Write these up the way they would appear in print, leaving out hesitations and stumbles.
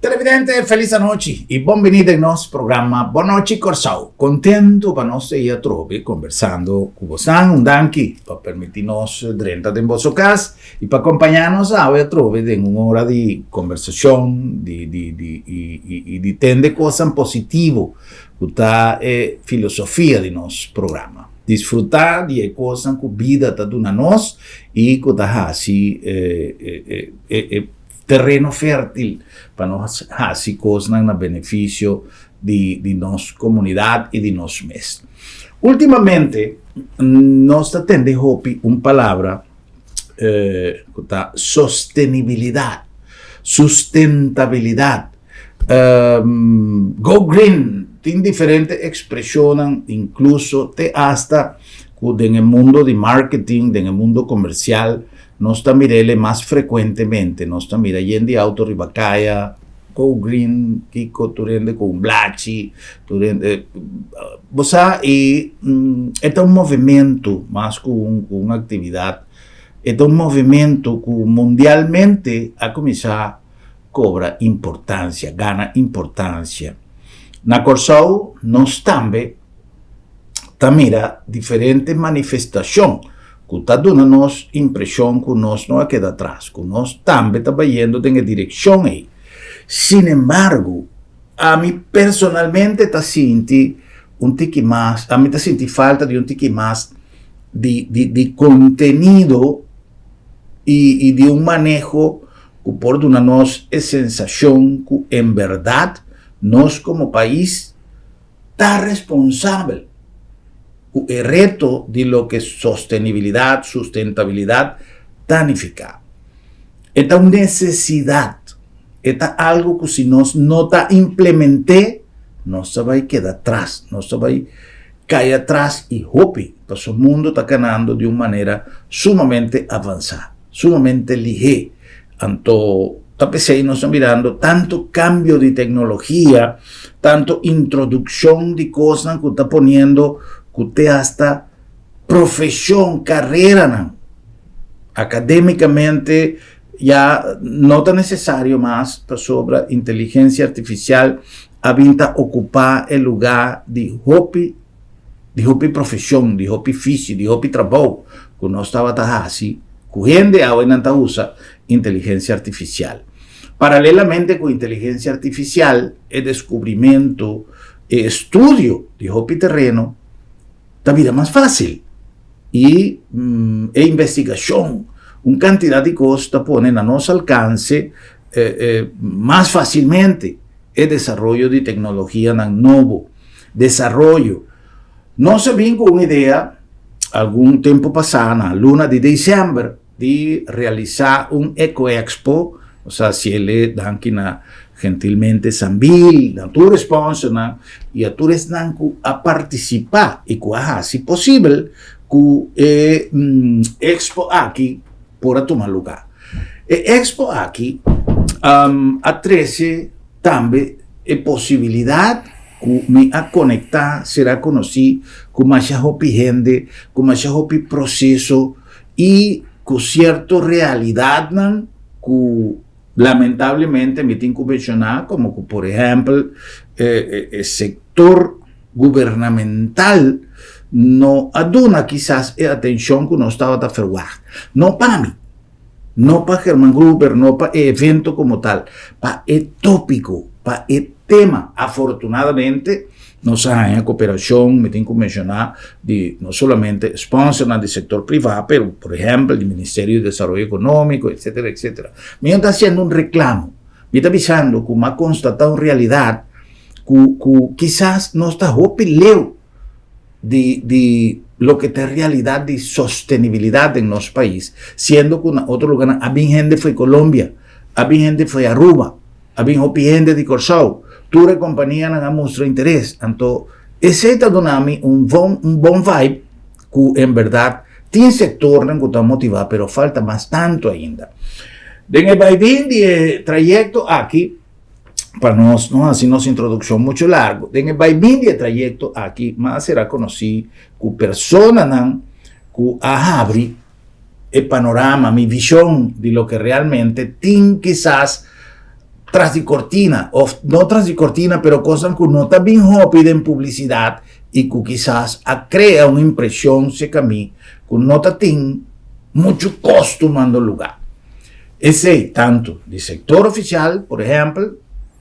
Televidente, felis anochi i bon bini den nos programa Bon Nochi Kòrsou. Kontentu pa nos ei atrobe kombersando ku bosan. Un danki pa permití nos drenta den boso kas i pa kompañá nos awe atrobe den un ora di kombersashon di di di i i i di tende kosnan positivo ku ta e filosofia di nos programa. Disfrutá di e kosnan ku bida ta duna nos i ku ta hasi e e e e tereno fértil pa nos hasi kosnan na benefisio di di nos komunidat i di nos mes. Últimamente nos ta tende hopi un palabra ku ta sostenibilidat, sustentabilidat, go green, tin diferente ekspreshonnan inkluso te asta ku den e mundo di marketing, den e mundo komersial Nos ta mira el'e mas frekuentemente. Nos ta mira yen di outo riba kaya, go green, kiko, tur hende ku un blachi, tur hende, bo sa, i e ta un movementu mas ku un ku un aktividat. E ta un movementu ku mundialmente a kuminsá kobra importansia, gana importansia. Na Kòrsou nos tambe ta mira diferente manifestashon ku ta duna nos impreshon ku nos no a keda atras, ku nos tambe ta bayendo den e direkshon ei. Sinembargo, ami personalmente ta sinti un tiki mas, ami ta sinti falta di un tiki mas di di di kontenido i i di un maneho ku por duna nos e sensashon ku en bèrdat nos komo pais ta responsabel ku e reto di loke sostenibilidat, sustentabilidat, ta nifiká. E ta un nesesidat, e ta algu ku si nos no ta implement'é, nos ta bai keda tras, nos ta bai kai atras i hopi, pasobra mundu ta kanando di un manera sumamente avansá, sumamente lihé. Anto ta p'esei nos ta mirando tantu kambio di teknologia, tantu introdukshon di kosnan ku ta poniendo ku te hasta profeshon, kareranan akademikamente ya no ta nesesario mas pasobra inteligensia artifisial a bin ta okupá e lugá di hopi di hopi profeshon, di hopi fishi, di hopi trabou ku nos tabata hasi ku hende awe nan ta usa inteligensia artifisial. Paralelamente ku inteligensia artifisial e deskubrimentu, e estudio di hopi tereno ta bira mas fásil i e investigashon, un kantidat di kos ta pone na nos alkanse mas fásilmente e desaroyo di teknologianan nobo. Desaroyo. Nos a bin ku un idea algun tempu pasá na luna di desèmber di realisá un Eco Expo, nos a hasi el'e danki na gentilmente Sambil, na tur e sponsornan i a tur esnan ku a partisipá i ku a hasi posibel ku e expo aki por a tuma lugá. E expo aki a trese tambe e posibilidat ku mi a konektá, será konosí ku masha hopi hende, ku masha hopi proseso i ku sierto realidatnan ku lamentablemente mi tin ku menshoná komo ku por ehèmpel e sektor gubernamental no a duna kisas e atenshon ku nos tabata ferwagt. No pa mi. No pa German Gruber, no pa e evento como tal, pa e tópico, pa e tema. Afortunadamente, nos a haña cooperacion, mi tin cu menciona, di no solamente sponsornan di sector priva, pero por ehempel di Ministerio di Desaroyo Economico, etcetera, etcetera. Mi no ta haciendo un reclamo, mi ta bisando cu mi a constata un realidad cu, cu kisas nos ta hopi leu di di loke ta e realidad di sostenibilidad den nos pais, siendo cu na otro lugarnan a bin hende fo'i Colombia, a bin hende fo'i Aruba, a bin hopi hende di Corsou, tur e companianan a mustra interes, anto esey ta duna mi un bon un bon vibe cu en berdad tin sectornan cu ta motiva pero falta mas tanto ainda. Den e baibin di e trayecto aki, pa nos no hasi nos introdukshon muchu largu, den e baibin di e trayekto aki mas a sera konosí ku personanan ku a habri e panorama, mi vishon di loke realmente tin kisas tras di kortina, òf no tras di kortina, pero kosnan ku no ta bin hopi den publisidat i ku kisas a krea un impreshon serka mi ku no ta tin muchu kos tumando lugá. Esei tantu di sektor ofisial, por ehèmpel,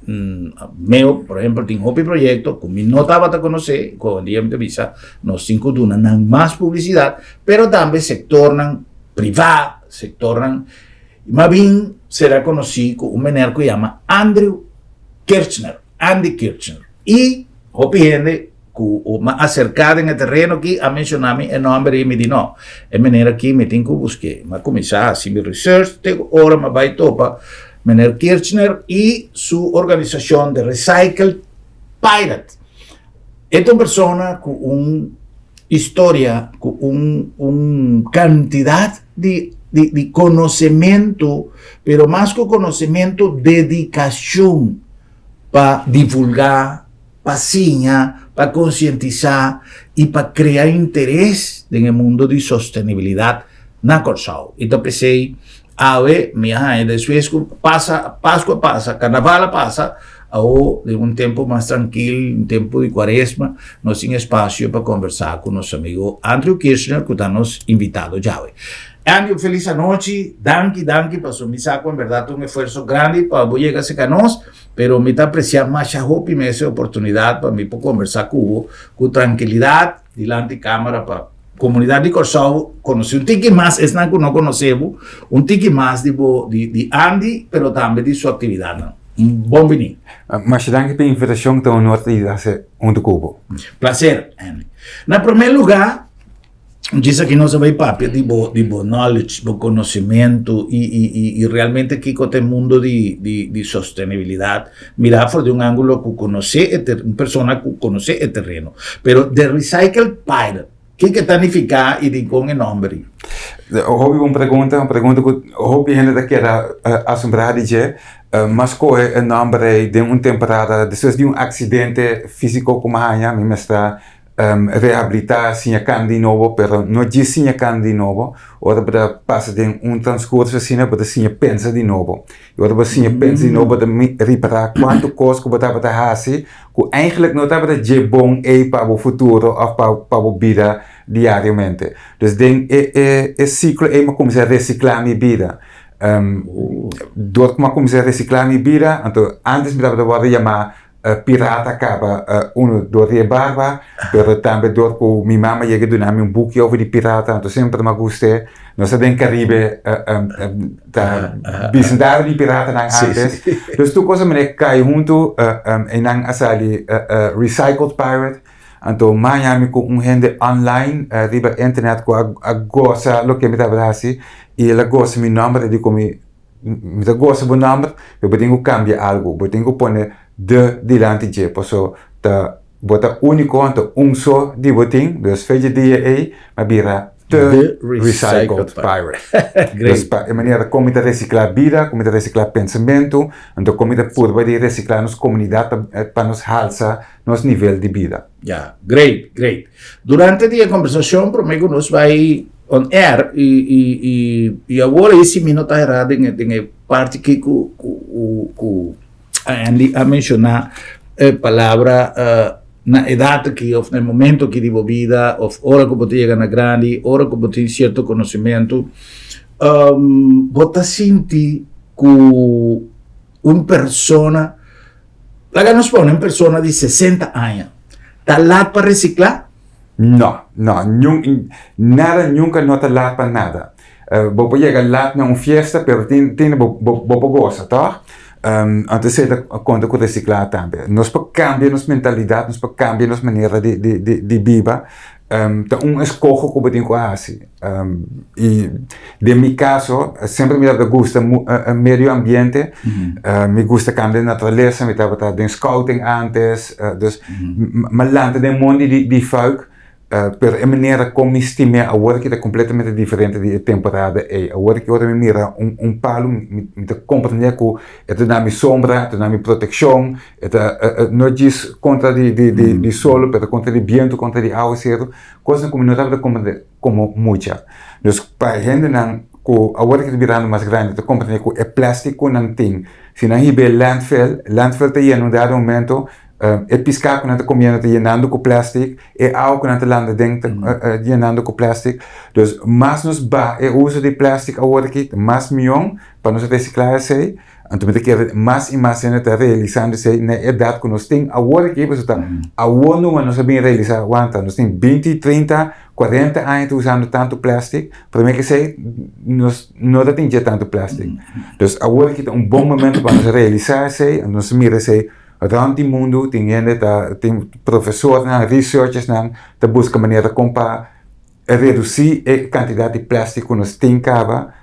meo, por ehèmpel, tin hopi proyekto ku mi no tabata konosé, ku awendia mi ta bisa nos tin ku duna nan mas publisidat, pero tambe sektornan privá, sektornan Ma bin sera konosí ku un mener ku yama Andrew Kirchner, Andy Kirchner. I hopi hende ku m'a aserká den e tereno aki a menshoná mi e nòmber i mi di no, e mener aki mi tin ku busk'é. M'a kuminsá hasi mi research te ku ora m'a bai topa mener Kirchner i su organisashon The Recycled Pirate. E ta un persona ku un historia, ku un un kantidat di di di konosementu, pero mas ku konosementu, dedikashon pa divulgá, pa siña, pa konsientisá i pa krea interes den e mundu di sostenibilidat na Kòrsou. I ta p'esei awe mi a haña despues ku pasa, Paskua pasa, Karnaval a pasa, Awo, den un tempu mas trankil, un tempu di kuaresma, nos tin espasio pa kombersá ku nos amigu Andrew Kirchner ku ta nos invitado djawe. Andrew, felis anochi, danki, danki pasobra mi sa ku en bèrdat ta un esfuerso grandi pa bo yega serka nos, pero mi ta apresiá masha hopi mes e oportunidat pa mi por kombersá ku bo ku trankilidat dilanti kamera pa komunidat di Kòrsou konosé un tiki mas esnan ku no konosé bo, un tiki mas di bo, di Andy, pero tambe di su aktividatnan. Bon bini. Masha danki pa e invitashon, ta un honor ta yega hasi huntu ku bo. Placer, Henry. Na promé lugá, djis aki nos a bai papia di bo di bo knowledge, bo konosementu i i i i realmente kiko ta e mundo di di di sostenibilidat mirá for di un ángulo ku konosé e ter un persona ku konosé e tereno. Pero The Recycle Pilot, Kiko ta nifiká i dikon e nòmber ei? Hopi bon pregunta, un pregunta ku hopi hende ta keda asombrá di dje. Mi a skohe e nòmber ei den un temporada despues di un aksidente físiko ku mi a haña. Mi mester a rehabilitá, siña kanta di nobo, pero no djis siña kanta di nobo. Ora bo ta pasa den un transkurso asina bo ta siña pensa di nobo. I ora bo siña pensa di nobo bo ta ripará kuantu kos ku bo tabata hasi ku eigenlijk no tabata dje bon ei pa bo futuro òf pa pa bo bida diariamente. Dus den e e e siklo ei mi a kuminsá resiklá mi bida. Dor ku mi a kuminsá resiklá mi bida, anto ántes mi tabata wòrdu yamá pirata kaba uno dor di e barba, pero tambe dor ku mi mama yega duna mi un buki over di pirata, anto semper mi a gust'é. Nos ta den Caribe ta bisindario di piratanan antes. Dus tur cosa mester kai huntu i nan a sali Recycled Pirate. Anto maña mi ku un hende online riba internet ku a gosa loke mi tabata hasi i el a gosa mi nomber e di ku mi Mi ta gosa bo nomber, pero bo tin ku kambia algu. Bo tin ku pone de dilanti dje, paso ta bo ta úniko, anto un so di bo tin. Dus fe dje dia ei mi a bira The Recycled Pirate. Dus pa e manera kon mi ta resiklá bida, kon mi ta resiklá pensamentu, anto kon mi ta purba di resiklá nos komunidat pa nos halsa nos nivel di bida. Ya, great, great. Durante di e kombersashon promé ku nos bai on air i i i i awor ei si mi no ta erá den e den e parti aki ku ku ku Andy a menshoná e palabra na edat aki òf na e momento aki di bo bida òf ora ku bo ta yega na grandi, ora ku bo tin sierto konosementu bo ta sinti ku un persona Laga nos pone un persona di 60 aña ta laat pa recicla? No, no, niun, nada nunca no ta laat pa nada. Bo por yega laat na un fiesta pero tin tin bo bo bo por gosa, toch? Anto esei ta konta ku recicla tambe. Nos por kambia nos mentalidat, nos por kambia nos manera di di di di biba. Ta un eskoho ku bo tin ku hasi. I den mi kaso semper mi tabata gusta medio ambiente, mi gusta kambia naturalesa, mi tabata den scouting antes, dus mi a lanta den mondi di fuik, pero e manera kon mi stim'é awor aki ta kompletamente diferente di e temporada ei. Awor aki ora mi mira un palu mi ta komprendé ku e ta duna mi sombra, e ta duna mi protekshon, e ta no djis kontra di solo pero kontra di bientu, kontra di awaseru. Kosnan ku mi no tabata komprendé komo mucha. Dus pa e hendenan. ku awor ku ta birando mas grandi ta komprende ku e plastic ku nan tin si nan hiba e landfill, landfill ta yena un dado momento e piská ku nan ta komiendo ta yenando ku plastic, e awa ku nan ta landa den ta yenando ku plastic. Dus mas nos baha e uso di plastic awor aki mas mion pa nos resiklá esei. Anto mi ta kere mas i mas hende ta realisando esei na e edat ku nos tin awor aki, pasobra ta awor numa nos a bin realisá, wanta, nos tin binti, trinta, kuarenta aña ta usando tantu plastic, promé ke esei nos no ta tin dje tantu plastic. Dus awor aki ta un bon momento pa nos realisá esei, anto nos mira esei rònt di mundu tin hende ta, tin profesornan, researchersnan ta buska manera kon pa redusí e kantidat di plastic ku nos tin kaba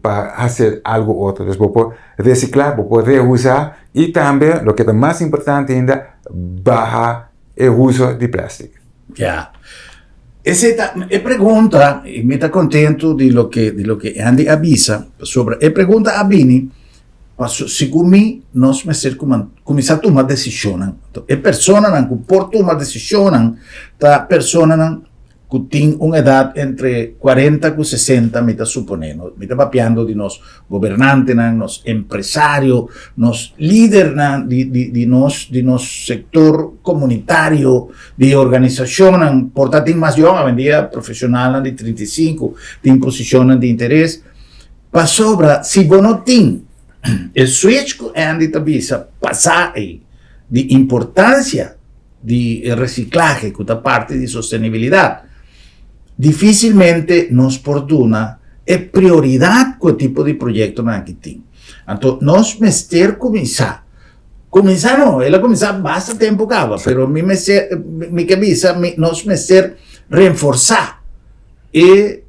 pa hasi algu otro. Dus bo por resiklá, bo por reusá i tambe loke ta mas importante ainda baha e uso di plastic. Ya. Esei ta e pregunta i mi ta kontentu di loke di loke Andy a bisa pasobra e pregunta a bini paso segun mi nos mester kuminsá tuma desishonnan. E personanan ku por tuma desishonnan ta personanan ku tin un edat entre kuarenta ku sesenta mi ta suponé. Mi ta papiando di nos gobernantenan, nos empresario, nos lidernan di di di nos di nos sektor komunitario, di organisashonnan, por ta tin mas yòn awendia profeshonalnan di 35 tin posishonnan di interes. Pasobra si bo no tin e switch ku Andy ta bisa pasá ei di importansia di resiklahe ku ta parti di sostenibilidat, difisilmente nos por duna e prioridat ku e tipo di proyektonan aki tin. Anto nos mester kuminsá, kuminsá no, el a kuminsá basta tempu kaba, pero mi mester, mi ke bisa nos mester renforsá e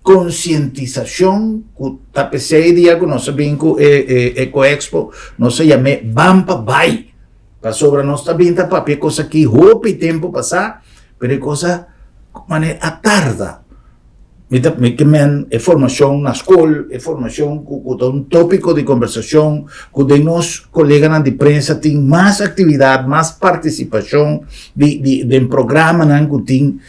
konsientisashon ku ta p'esei dia ku nos a bin ku e Ecoexpo, nos a yam'é Ban pa Bai. Pasobra nos ta bin ta papia e kos aki hopi tempu pasá, pero e kos a manera a tarda. Mi ta mi ke men e formashon na skol, e formashon ku ku ta un tópiko di kombersashon, ku den nos koleganan di prensa tin mas aktividat, mas partisipashon di di den programanan ku tin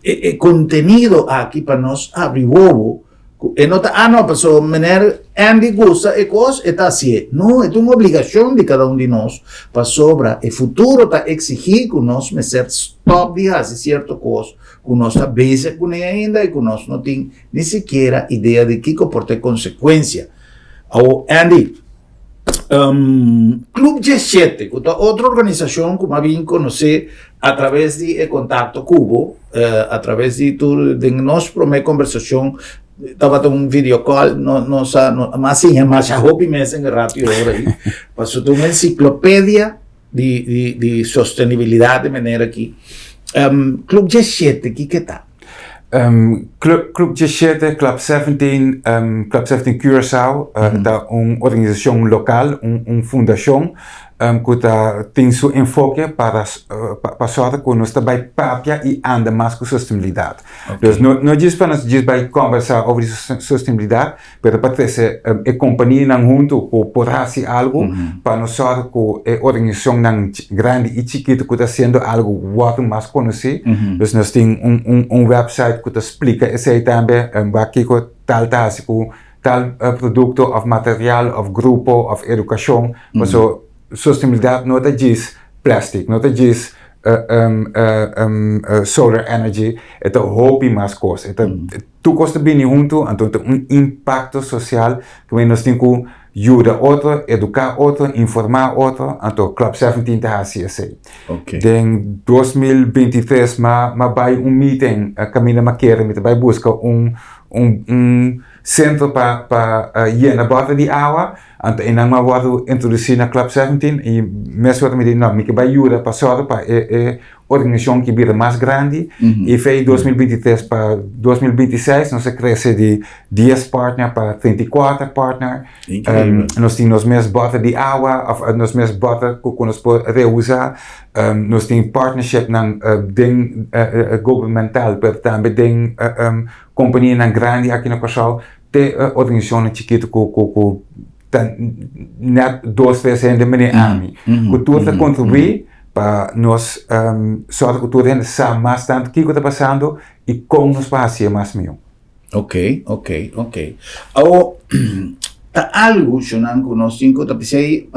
e e kontenido aki pa nos habri wowo. Ku e no ta ah no paso meneer Andy gusta e kos e ta hasié. No, e ta un obligashon di kada un di nos pasobra e futuro ta eksigí ku nos mester stòp di hasi sierto kos ku nos ta bezig kuné ainda i ku nos no tin ni sikiera idea di kiko por ta e konsekuensia. Awor Andy, Club Diesshete ku ta otro organisashon ku mi a bin konosé atraves di e kontakto ku bo, atraves di tur den nos promé kombersashon tabata un video call, no nos a mi a siña masha hopi mes den e rato i ora ei, pasobra ta un ensiklopedia di di di sostenibilidat di manera aki. Club Diesshete kiko ta? Club Club Diesshete, Club Seventeen, Club Seventeen Curaçao ta un organisashon lokal, un un fundashon ku ta tin su enfoke para pa sòrga ku nos ta bai papia i anda mas ku sostenibilidat. Dus no no djis pa nos djis bai kòmbersá over di sostenibilidat, pero pa trese e kompanianan huntu ku por hasi algu pa nos sòrga ku e organisashonnan grandi i chikitu ku ta hasiendo algu wòrdu mas konosí. Dus nos tin un un wèpsait ku ta splika esei tambe wak kiko tal ta hasi ku tal produkto òf material òf grupo òf edukashon. Pasobra sostenibilidat no ta djis plèstik, no ta djis solar energy, e ta hopi mas kos. E ta Tur kos ta bini huntu, anto ta un impakto sosial ku nos tin ku yuda otro, eduká otro, informá otro, anto Club 17 ta hasi esei. Den 2023 m'a m'a bai un meeting kaminda m'a kere mi ta bai buska un un un sentro pa pa yena bòter di awa, anto einan m'a wòrdu introdusí na Club 17 i mesora mi di no mi ke bai yuda pa sòru pa e e Organisashon ki bira mas grandi i fei 2023 pa 2026 nos a krese di 10 partner pa 34 partner. Nos tin nos mes bòter di awa òf nos mes bòter ku nos por reusá. Nos tin partnershipnan den gubernamental pero tambe den kompanianan grandi aki na Kòrsou te organisashonnan chikitu ku ku ta nèt dos tres hende manera ami ku tur ta kontribuí pa nos sòrga ku tur hende sa mas tantu kiko ta pasando i kon nos por hasié mas mihó. Ok, ok, ok. Awo, ta algu shonan ku nos tin ku ta p'esei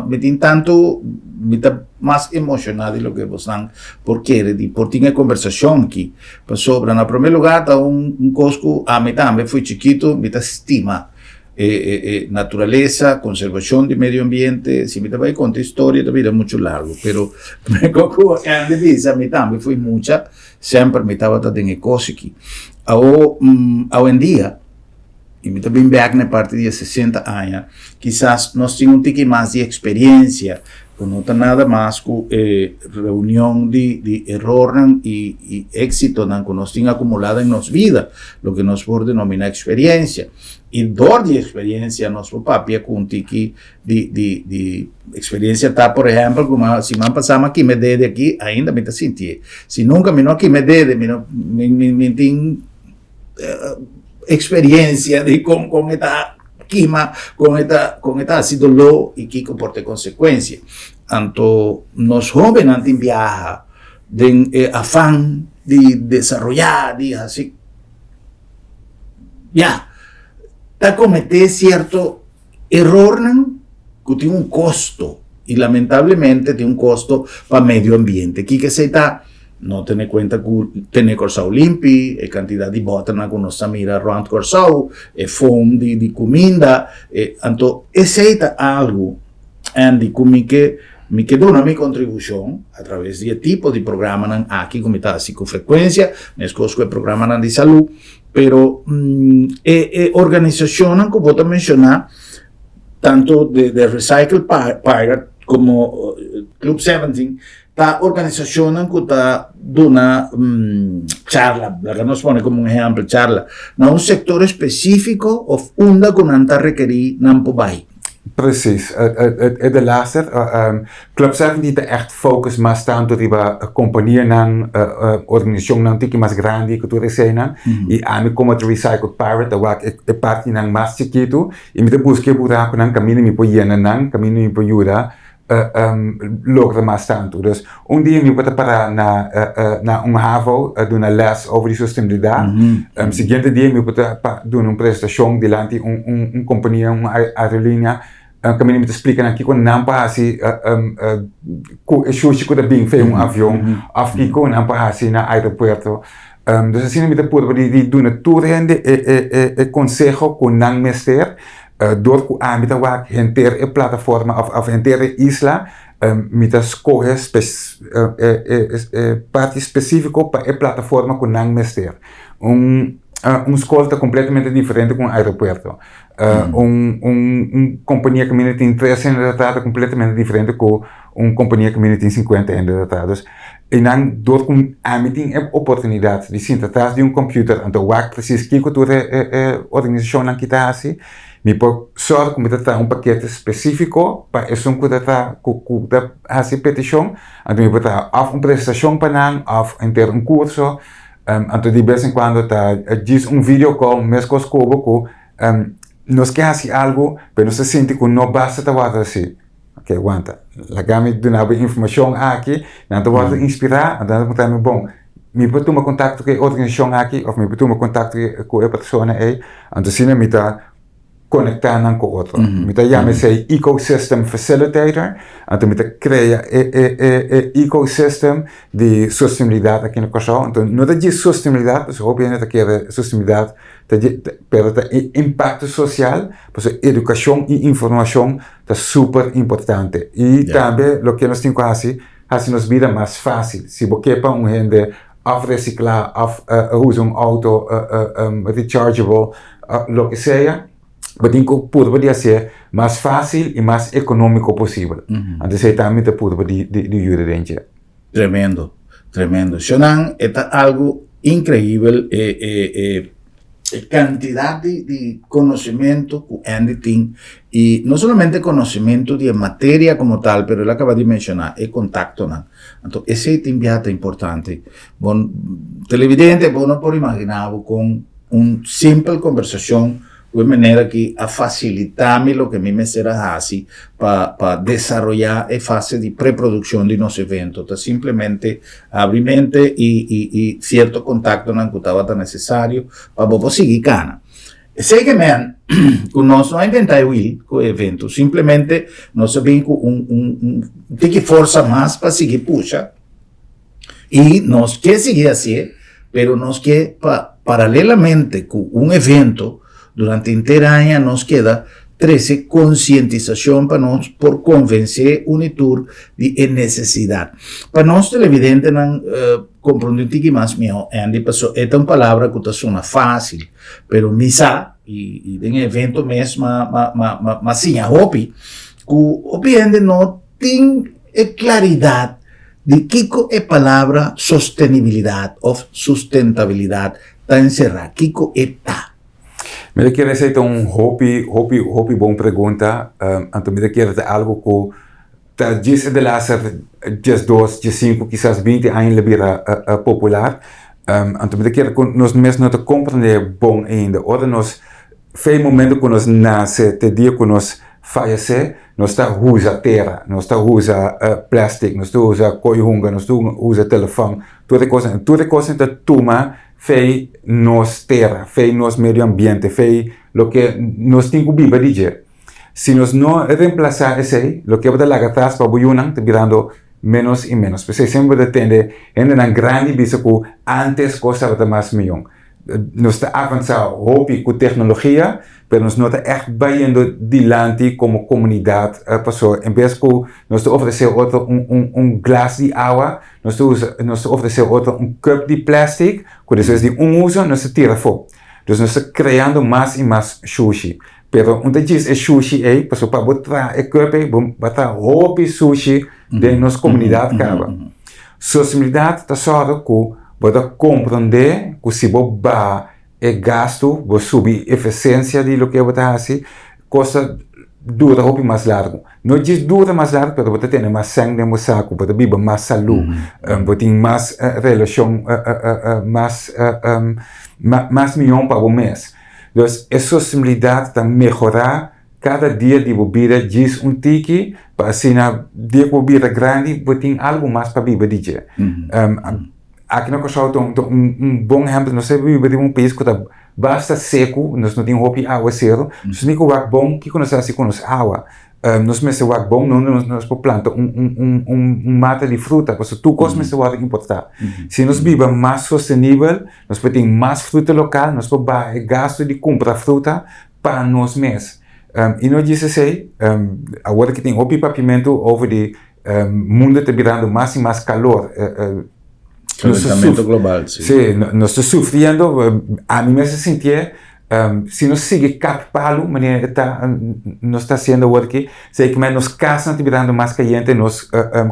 mi tin tantu, mi ta mas emoshoná di loke bosnan por kere di por tin e kombersashon aki. Pasobra na promé lugá ta un kos ku ami tambe fo'i chikitu mi ta stima e naturalesa, konservashon di medio ambiente. Si mi ta bai konta historia ta bira muchu largu, pero mekor ku Andy bisa mi tambe fo'i mucha Semper mi tabata den e kos aki. Awo, awendia, i mi ta bin bek na e parti di e 60 aña, kisas nos tin un tiki mas di eksperensia, ku no ta nada mas ku e reunion di di erornan i i éksitonan ku nos tin akumulá den nos bida, loke nos por denominá eksperensia. I dor di eksperensia nos por papia ku un tiki di di di experiencia ta por ehempel ku ma siman pasá mi a kima e dede aki ainda mi ta sintié si nunka mi no a kima e dede mi no mi mi mi tin experiencia di kon kon e ta kima kon e ta kon e ta hasi doló i kiko por ta e konsekuensia anto nos hóbennan tin biaha den e afan di desaroyá di hasi ya ta kometé sierto Erornan ku tin un kosto i lamentablemente tin un kosto pa medio ambiente. Kiko esei ta? No tene kuenta ku tene Kòrsou limpi, e kantidat di bòternan ku nos ta mira rònt Kòrsou, e foam di di kuminda, e anto esei ta algu Andy ku mi ke mi ke duna mi kontribushon atraves di e tipo di programanan aki ku mi ta hasi ku frekuensia, meskos ku e programanan di salú. Pero e e organisashonnan ku bo ta menshoná, tantu de de Recycle Pirate komo Club 17, ta organisashonnan ku ta duna charla, laga nos pone komo un ehèmpel charla, na un sektor espesífiko òf unda ku nan ta rekerí nan por bai. Precies. E de laatste, Club 17 ta echt focus mas tanto riba companianan, organisacionnan tiki mas grandi cu tur eseinan. Y ami como The Recycled Pirate ta wak e partinan mas chikitu y mi ta busca e buraconan caminda mi por yena nan, caminda mi por yuda logra mas tantu. Dus un dia mi por ta para na na un havo duna les over di sostenibilidad. Siguiente dia mi por ta pa duna un presentacion dilanti un un un compania, un aerolinea kaminda mi ta splika nan kiko nan por hasi ku e shushi ku ta bin fe un avion of kiko nan por hasi na aeropuerto. Dus asina mi ta purba di di duna tur hende e e e conseho ku nan mester. Dor ku ami ta wak henter e plataforma òf òf henter e isla, mi ta skohe e parti spesífiko pa e plataforma ku nan mester. Un un skol ta kompletamente diferente ku un aeropuerto. Un un un kompania ku mi tin tres hende ta traha ta kompletamente diferente ku un kompania ku mi tin sinkuenta hende ta traha. Dus einan dor ku ami tin e oportunidat di sinta tras di un computer anto wak presis kiko tur e e organisashonnan ki ta hasi, mi por sòrg ku mi ta traha un pakete spesífiko pa esun ku ta traha ku ku ta hasi petishon, anto mi por traha òf un presentashon pa nan òf henter un kurso, anto di bes en kuando ta djis un video call meskos ku bo ku nos ke hasi algu pero nos ta sinti ku no basta ta wòrdu hasi. Ok, wanta. Laga mi duna bo e informashon aki, nan ta wòrdu inspirá, anto nan ta puntra mi, bon, mi por tuma kontakto ku e organisashon aki òf mi por tuma kontakto ku e persona ei? Anto asina mi ta konektá nan ku otro. Mi ta yama esei ecosystem facilitator, anto mi ta krea e e e e ecosystem di sostenibilidat aki na Kòrsou. Anto no ta djis sostenibilidat, pasobra hopi hende ta kere sostenibilidat ta dje pero ta e impakto sosial, pasobra edukashon i informashon ta super importante. I tambe loke nos tin ku hasi, hasi nos bida mas fásil. Si bo ke pa un hende òf resiklá òf usa un outo rechargeable, loke sea, bo tin ku purba di hasié mas fásil i mas ekonómiko posibel. Anto esei tambe mi ta purba di yuda den dje. Tremendo, tremendo. Shonan, e ta algu inkreibel e e e e kantidat di di konosementu ku Andy tin i no solamente konosementu di e materia komo tal, pero el a kaba di menshoná e kontaktonan. Anto esei tin biaha ta importante. Bon, televidente, bo no por imaginá bo kon un simpel kombersashon. Ku e manera aki a fasilitá mi loke mi mester a hasi pa pa desaroyá e fase di preprodukshon di nos evento. Ta simplemente habri mente i i i sierto kontaktonan ku tabata nesesario pa bo por sigui kana. Esei ke men ku nos no a inventá e wil ku e evento, simplemente nos a bin ku un un un tiki forsa mas pa sigui pusha i nos ke sigui hasié, pero nos ke pa paralelamente ku un evento durante henter aña nos keda trese konsientisashon pa nos por konvensé un i tur di e nesesidat. Pa nos televidentenan komprondé un tiki mas mihó, Andy, pasobra e ta un palabra ku ta sona fásil. Pero mi sa, i den e evento mes m'a m'a m'a m'a siña hopi, ku hopi hende no tin e klaridat di kiko e palabra sostenibilidat òf sustentabilidat ta enserá, kiko e ta. Mi ta kere esei ta un hopi, hopi, hopi bon pregunta. Anto mi ta kere ta algu ku ta djis e de laster 12, 15, kisas 20 aña lo bira popular. Anto mi ta kere ku nos mes no ta komprendé bon ainda. Ora nos fe e momento ku nos nase te dia ku nos fayesé, nos ta usa tera, nos ta usa plastic, nos ta usa ko'i hunga, nos ta usa telefòn, tur e kosnan. Tur e kosnan ta tuma fe nos tera, fe nos medio ambiente, fe loke nos tin ku biba di dje. Si nos no remplasá esei, loke bo ta laga atras pa bo yunan ta birando ménos i ménos. P'esei semper bo ta tende hendenan grandi bisa ku ántes kos tabata mas mion. Nos ta avansá hopi ku teknologia, pero nos no ta ègt bayendo dilanti komo komunidat pasobra en bes ku nos ta ofresé otro un un glas di awa, nos ta usa nos ta ofresé otro un kùp di plèstik ku despues di un uso nos ta tira afó. Dus nos ta kreando mas i mas shushi. Pero un ta djis e shushi ei, pasobra pa bo traha e cup ei, bo a traha hopi sushi den nos comunidad caba. Sostenibilidad ta sòru cu bo ta comprende cu si bo baha e gastu, bo subi eficiencia di loke bo ta haci, cos ta dura hopi mas largu. No djis dura mas largu, pero bo ta tene mas sèn den bo saku, bo ta biba mas salú, bo tin mas relacion mas mas mion pa bo mes. Dus e sostenibilidad ta mehora cada dia di bo bida djis un tiki pa asina dia ku bo bira grandi bo tin algu mas pa biba di dje. Aki na Kòrsou ta un bon ehèmpel, nos ta biba den un pais ku ta basta seku, nos no tin hopi awaseru, nos tin ku wak bon kiko nos ta hasi ku nos awa. Nos mester wak bon donde nos por planta un mata di fruta, pasobra tur kos mester wòrdu importá. Si nos biba mas sostenibel, nos por tin mas fruta lokal, nos por baha e gastu di kumpra fruta pa nos mes. I no djis esei, awor ki tin hopi papiamentu over di mundu ta birando mas i mas kalor. Kalentamentu global, si. Si, nos ta sufriendo, ami mes a sintié. Si nos sigui kap palu manera e ta nos ta hasiendo awor aki, seki nos kasnan ta birando mas kayente, nos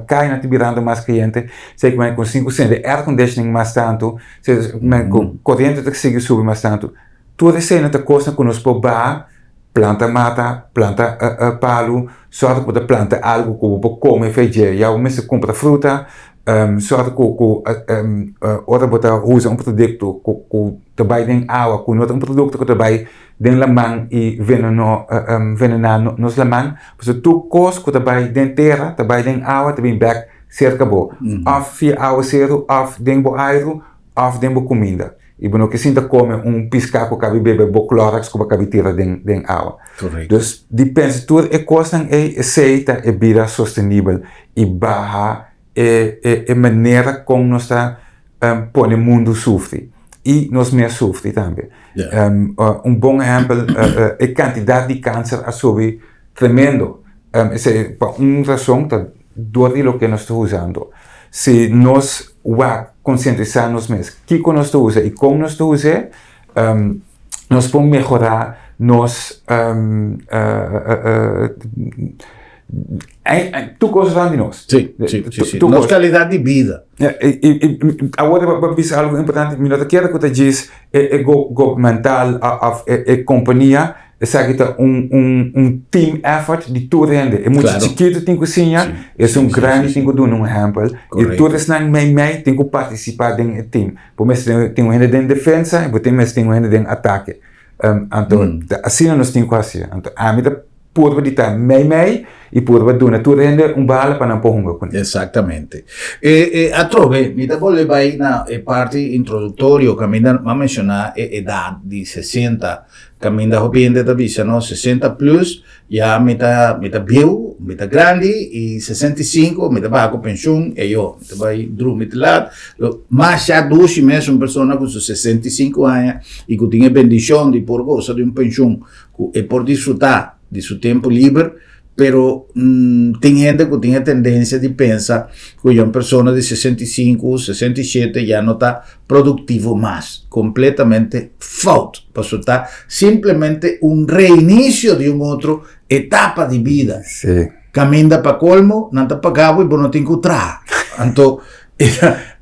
kayanan ta birando mas kayente, seki ku nos tin ku sende air conditioning mas tantu, seki ku koriente ta sigui subi mas tantu. Tur esei ta kosnan ku nos por baha, planta mata, planta palu, sòru ku bo ta planta algu ku bo por kome fe dje. Ya bo mester kumpra fruta, Sòru ku ku ora bo ta usa un produkto ku ku ta bai den awa ku no ta un produkto ku ta bai den laman i veneno venená nos laman pasobra tur kos ku ta bai den tera ta bai den awa ta bin bèk serka bo òf via awaseru òf den bo airu òf den bo kuminda i bo no ke sinta kome un piská ku kabi bebe bo kloraks ku bo kabi tira den den awa. Dus di pensa tur e kosnan ei esei ta e bida sostenibel i baha e e e manera kon nos ta pone mundu sufri i nos mes sufri tambe. Un bon ehèmpel e kantidat di kanser a subi tremendo. Esei pa un rason ta dor di loke nos ta usando. Si nos wak konsientisá nos mes kiko nos ta usa i kon nos ta us'é, nos por mehorá nos tur kos rònt di nos. Sí, sí, sí, sí. Nos kalidat di bida. I awor bo a bisa algu importante, mi no ta kere ku ta djis e gubernamental òf e kompania, esaki ta un un un team effort di tur hende. E mucha chikitu tin ku siña, esun grandi tin ku duna un ehèmpel, i tur esnan meimei tin ku partisipá den e team. Bo mester tin un hende den defensa i bo tin mester tin un hende den atake. Anto asina nos tin ku hasi. Anto ami ta purba di ta mei mei i purba duna tur hende un bala pa nan por hunga kuné. Exactamente. E e atrobe mi ta bolbe bai na e parti introduktorio kaminda mi a menshoná e edat di sesenta kaminda hopi hende ta bisa no sesenta plus ya mi ta mi ta bieu mi ta grandi i 65 mi ta baha ku penshun eyo mi ta bai drumi te lat lo masha dushi mes un persona ku su 65 aña i ku tin e bendishon di por gosa di un penshun ku e por disfrutá di su tempu liber, pero tin hende ku tin e tendensia di pensa ku ya un persona di 65, 67 ya no ta produktivo mas. Kompletamente fout, pasobra ta simplemente un reinisio di un otro etapa di bida. Sí. Kaminda pa kolmo, nan ta paga bo i bo no tin ku traha. Anto,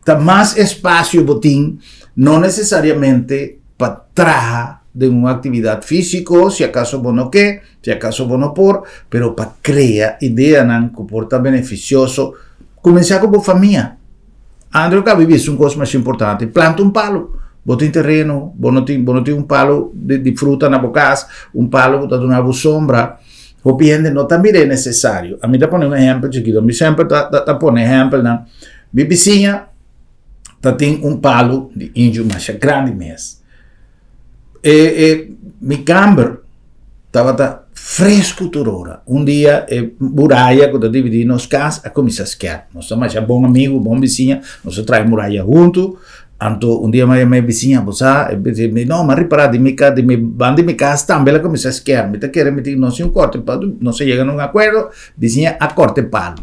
ta mas espasio bo tin, no nesesariamente pa traha den un aktividat físiko, si akaso bo no ke, si akaso bo no por, pero pa krea ideanan ku por ta benefisioso. Kuminsá ku bo famia. Andrew ka bibi es un kos mas importante. Planta un palu. Bo tin tereno, bo no tin, bo no tin un palu di, di fruta na bo kas, un palu ku ta duna bo sombra. Hopi hende no ta mira e nesesario. Ami ta pone un ehèmpel chikitu. Mi semper ta, ta, ta pone ehèmpelnan. Mi bisiña ta tin un palu di inju masha grandi mes. E, e, mi kamber tabata fresku tur ora. Un dia e muraya ku ta dividí nos kas a kuminsá skèr. Nos ta masha bon amigu, bon bisiña, nos a traha e muraya huntu. Anto un dia mi a yama e bisiña, bo sa, e bisiña mi, no, mi a ripará di mi ka, di mi banda di mi kas tambe el a kuminsá skèr. Mi ta kere mi tin, nos tin un kòrte palu, nos a yega na un akuerdo, bisiña a kòrta e palu.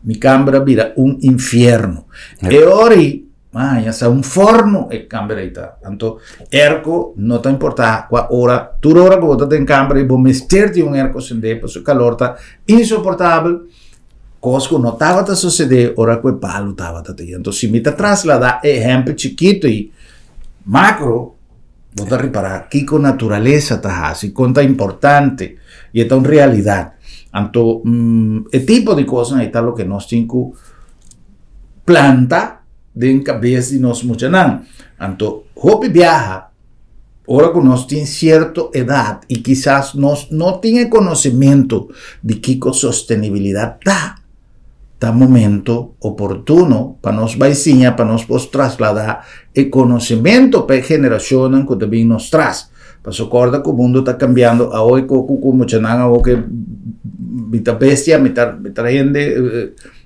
Mi kamber a bira un infierno. E ora ei, mi a haña sa un forno e kamber ei ta. Anto, erko no ta importá kua ora, tur ora ku bo ta den kamber ei bo mester tin un erko sendé pasobra e kalor ta insoportabel, kos ku no tabata susedé ora ku e palu tabata te. Anto, si mi ta trasladá e ehèmpel chikitu ei makro, bo ta ripará kiko naturalesa ta hasi, kon ta importante i e ta un realidat. Anto, e tipo di kosnan ei ta loke nos tin ku planta den kabes di nos muchanan. Anto, hopi biaha, ora ku nos tin sierto edat i kisas nos no tin e konosementu di kiko sostenibilidat ta, ta momento oportuno pa nos bai siña, pa nos por trasladá e konosementu pa e generashonnan ku ta bin nos tras. Pasobra kòrda ku mundu ta kambiando awe ku ku muchanan awe ke mi ta bestia, mi ta mi ta hende,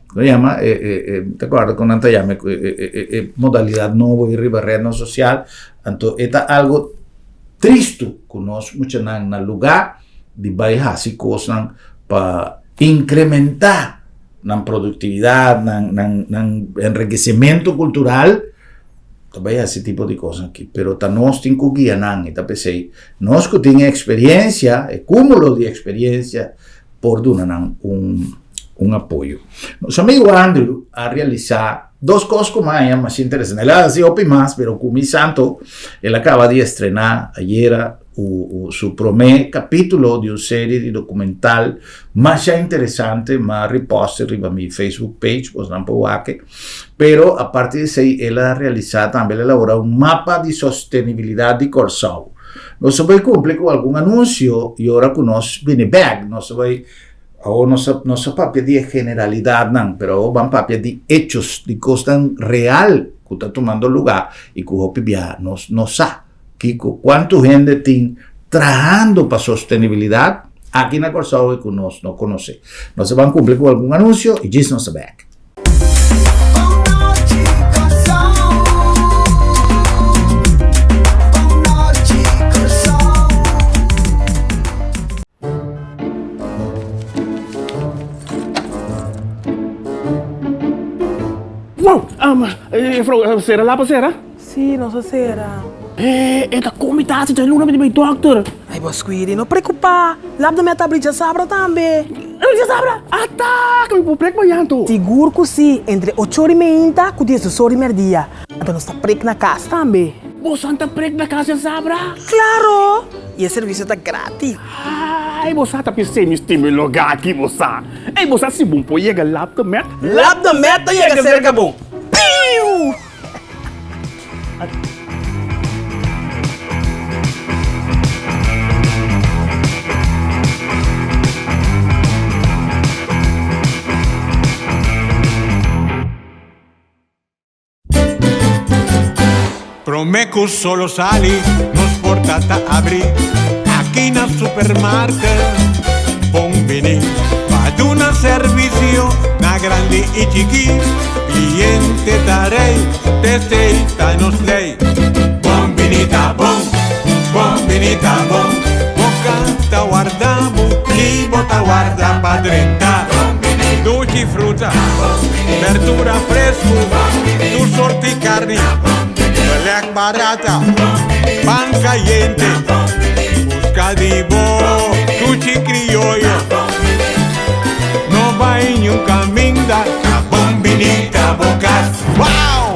komo yama e e e mi ta kòrda kon nan ta yama e e e modalidat nobo ei riba retnan sosial. Anto e ta algu tristu ku nos muchanan na lugá di bai hasi kosnan pa incrementá nan productividad, nan, nan, nan enriquecimiento cultural, ta bai hasi tipo di cosnan aki. Pero ta nos tin cu guia nan, y ta p'esey nos cu tin e experiencia, e cumulo di experiencia, por duna nan un, un apoyo. Nos amigo Andrew a realisa dos cos cu mi a haña mas interesante. El a hasi hopi mas, pero cu mi santo, el a caba di estrena ayera su promé capítulo di un serie di documental masha interesante, m'a repost riba mi Facebook page, bosnan por wak. Pero aparte di esei el a realisa tambe, el a elabora un mapa di sostenibilidad di Kòrsou. Nos a bai cumpli cu algun anuncio y ora cu nos bini bek nos a bai, awor nos a nos a papia di e generalidadnan, pero awor ban papia di hechos, di cosnan real cu ta tumando lugar y cu hopi bia nos no sa. Kiko, kuantu hende tin trahando pa sostenibilidat aki na Kòrsou i ku nos no konosé? Nos a ban kumpli ku algun anunsio i djis nos ta bèk. Wow! Juffrouw, sera lapa sera? Sí, nos a sera. E, e ta komi tasi dje luna mi di bai dòkter. Ai bo Squiri, no preokupá. Lap mi a ta abri djasabra tambe. Abri djasabra? Ata! Ke mi por prek mañan anto? Sigur ku sí, entre ocho ora i meinta ku diesdos ora i mèrdia. Anto nos ta prek na kas tambe. Boso ta prek na kas djasabra? Klaro! I e servisio ta gratis. Ai, bo sa ta pis'é mi stima e lugá aki, bo sa. Ei, bo sa si bon por yega Lap de Met? Lap de Met ta yega serka bo. Piu! Prome cu solo sali, nos porta ta abri aki na Supermarket. Bon bini pa duna servicio na grandi y chiki. Cliente ta rey, t'esey ta nos ley. Bon bini ta bon, bon bini ta bon. Bo cas ta warda bo y bo ta warda pa drenta. Dushi fruta, berdura fresco, tur sorti carni, beleg barata, pan cayente. Busca di bo dushi crioyo. No bay niun caminda, ta bon bini ta bo cas. Wow!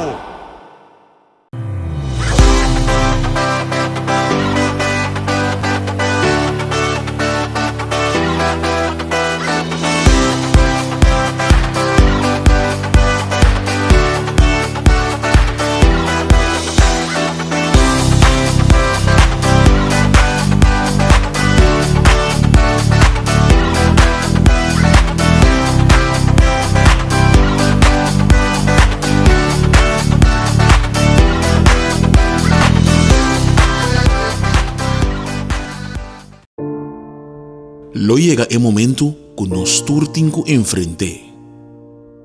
Lo yega e momentu ku nos tur tin ku enfrent'é.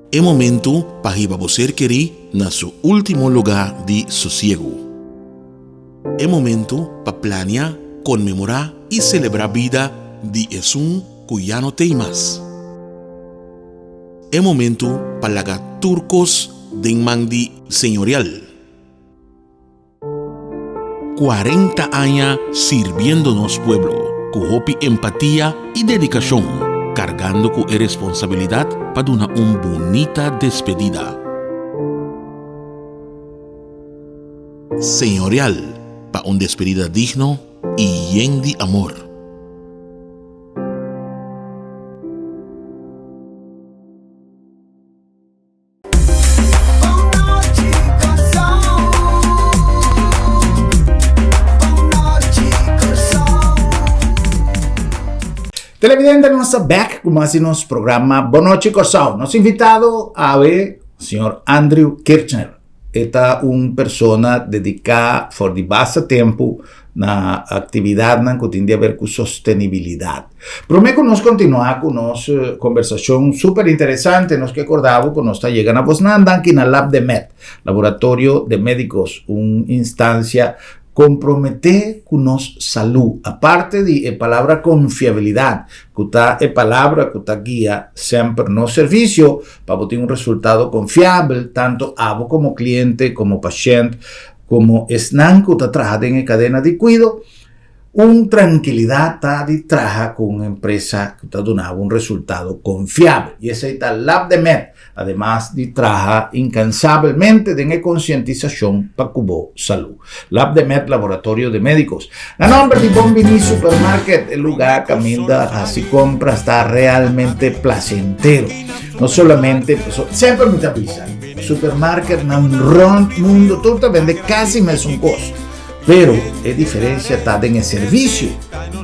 E momentu pa hiba bo ser kerí na su último lugá di sosiegu. E momentu pa plania, konmemorá i selebrá bida di esun ku ya no t'ei mas. E momentu pa laga tur kos den man di Señorial. 40 aña sirbiendo nos pueblo ku hopi empatia i dedikashon, kargando ku e responsabilidat pa duna un bunita despedida. Señorial pa un despedida digno i yen di amor. Televidente, nos ta back ku mas di nos programa Bon Nochi Kòrsou. Nos invitado awe, señor Andrew Kirchner. E ta un persona dediká for di basta tempu na aktividatnan ku tin di haber ku sostenibilidat. Promé ku nos kontinuá ku nos kombersashon super interesante, nos ke kòrda bo ku nos ta yega na bosnan danki na Lab de Med, Laboratorio de Médicos, un instansia Komprometé ku nos salú. Aparte di e palabra konfiabilidat, ku ta e palabra ku ta guia semper nos servisio pa bo tin un resultado konfiabel, tantu abo komo kliente, komo pashènt, komo esnan ku ta traha den e kadena di kuido, un trankilidat ta di traha ku un empresa ku ta duna bo un resultado konfiabel. I esei ta Labdemed. Ademas di traha incansabelmente den e concientisacion pa cu bo salud. Labdemed Laboratorio de Medicos. Na nomber di Bon Bini Supermarket, e lugar caminda haci compras ta realmente placentero. No solamente, semper mi ta bisa, supermarketnan rond mundo tur ta bende casi mesun cos. Pero e diferencia ta den e servicio.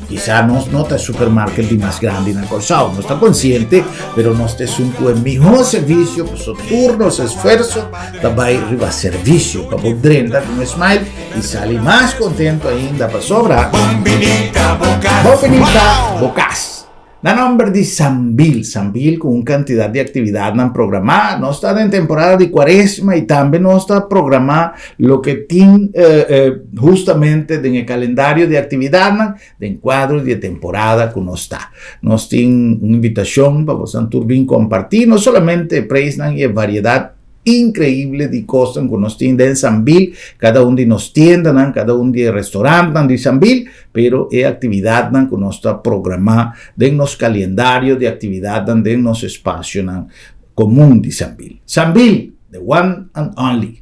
Kisa nos no ta e supermarket di mas grandi na Kòrsou, nos ta konsiente, pero nos ta esun ku e mihó servisio, pasobra tur nos esfuerso ta bai riba servisio, pa bo drenta ku un smile i sali mas kontentu ainda pasobra Bon binita bo kas! Bon binita bo kas! Na nomber di Sambil, Sambil ku un kantidat di aktividatnan programá. Nos ta den temporada di kuaresma i tambe nos ta programá loke tin hustamente den e kalendario di aktividatnan den kuadro di e temporada ku nos ta. Nos tin un invitashon pa boso tur bin kompartí no solamente e preisnan i e variedat Increible di cosnan cu nos tin den Sambil, cada un di nos tiendanan, cada un di e restaurantnan di Sambil, pero e actividadnan cu nos ta programa den nos calendario di actividadnan den nos espacionan comun di Sambil. Sambil, the one and only.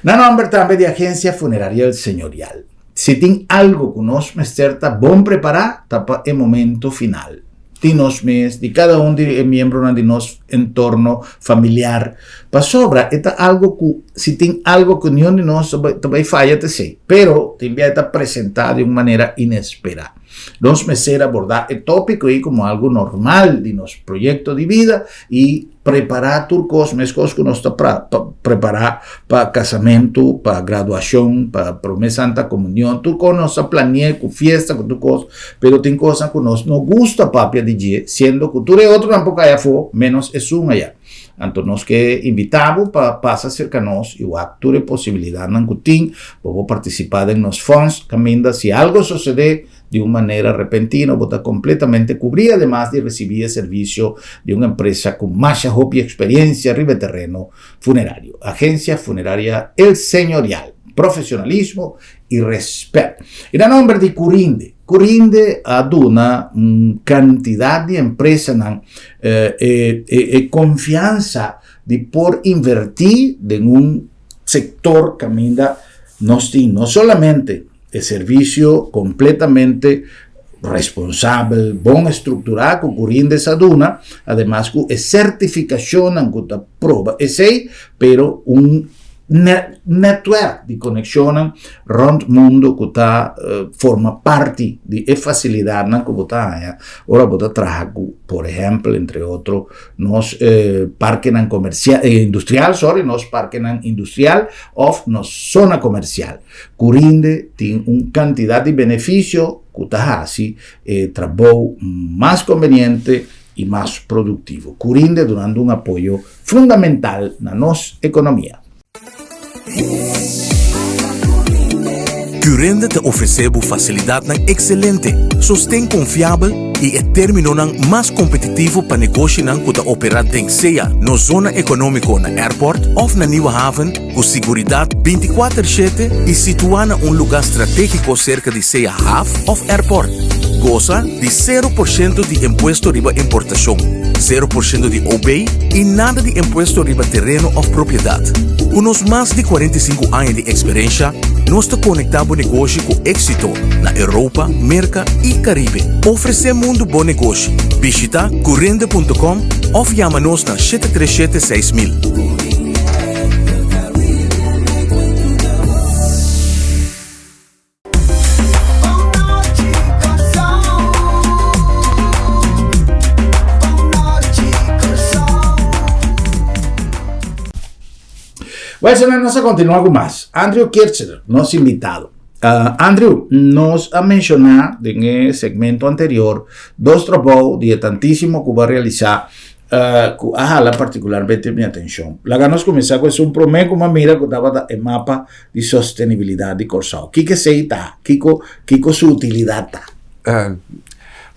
Na nomber tambe di Agencia Funeraria El Señorial. Si tin algo cu nos mester ta bon prepara, ta pa e momento final. Di nos mes, di cada un di e miembronan di nos entorno familiar. Pasobra e ta algo cu si tin algo cu niun di nos ta bay faya ta esey. Pero tin bia e ta presenta di un manera inespera. Nos mester abordá e tópiko ei komo algu normal di nos proyekto di bida i prepará tur kos meskos ku nos ta prepará pa kasamentu, pa graduashon, pa promé santa komunion, tur kos nos ta plani'é ku fiesta, ku tur kos, pero tin kosnan ku nos no gusta papia di dje, siendo ku tur e otronan por kai afó, ménos esun ayá. Anto nos ke invitá bo pa pasa serka nos i wak tur e posibilidatnan ku tin. Bo por partisipá den nos fòns kaminda si algo sosodé di un manera repentino bo ta kompletamente kubrí ademas di risibí e servisio di un empresa ku masha hopi eksperiensia riba e tereno funerario. Agensia Funeraria El Señorial, profesionalismo i rèspèt. I na nòmber di Curinde. Curinde a duna un kantidat di empresanan e e konfiansa di por invertí den un sektor kaminda nos tin no solamente e servisio kompletamente responsabel, bon estrukturá ku Curinde sa duna, ademas ku e sertifikashonnan ku ta proba esei, pero un netwerk di konekshonnan rònt mundu ku ta forma parti di e fasilidatnan ku bo ta haña ora bo ta traha ku, por ehèmpel, entre otro, nos parkenan komersial, industrial, sòri, nos parkenan industrial òf nos zona komersial. Curinde tin un kantidat di benefisio ku ta hasi e trabou mas konveniente i mas produktivo. Curinde dunando un apoyo fundamental na nos ekonomia. Curinde ta ofresé bo fasilidatnan ekselente, sosten konfiabel i e términonan mas kompetitivo pa negoshinan ku ta operá den sea nos zona ekonómiko na Airport òf na Nieuwe Haven ku siguridat bintikuater shete i situá na un lugá stratégiko serka di sea haf òf airport. Gosa di sero por shento di impuesto riba importashon, sero por shento di OB i nada di impuesto riba tereno òf propiedat. Ku nos mas di 45 aña di eksperensha, nos ta konektá bo negoshi ku éksito na Europa, Merka i Karibe. Ofresé mundu bo negoshi. Bishitá curende punto com òf yama nos na 737 6000. Bueno, nos a continua cu mas. Andrew Kirchner, nos invitado. Uh, Andrew, nos a menciona den e segmento anterior dos trabou di e tantísimo cu bo a realisa Ku a hala partikularmente mi atenshon. Laga nos kuminsá ku esun promé ku mi a mira ku tabata e mapa di sostenibilidat di Kòrsou. Kiko esei ta? Kiko kiko su utilidat ta?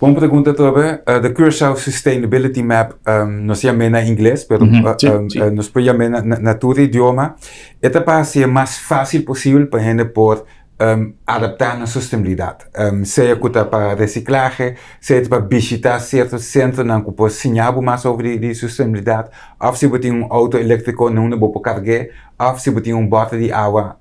Bon pregunta atrobe. The Curaçao Sustainability Map nos yam'é na ingles pero nos por yam'é na tur idioma. E ta pa hasié mas fásil posibel pa hende por adaptá na sostenibilidat. Sea ku ta pa resiklahe, sea ta pa bishitá sierto sentronan ku por siña bo mas over di sostenibilidat, òf si bo tin un outo eléktriko na unda bo por karg'é, òf si bo tin un bòter di awa,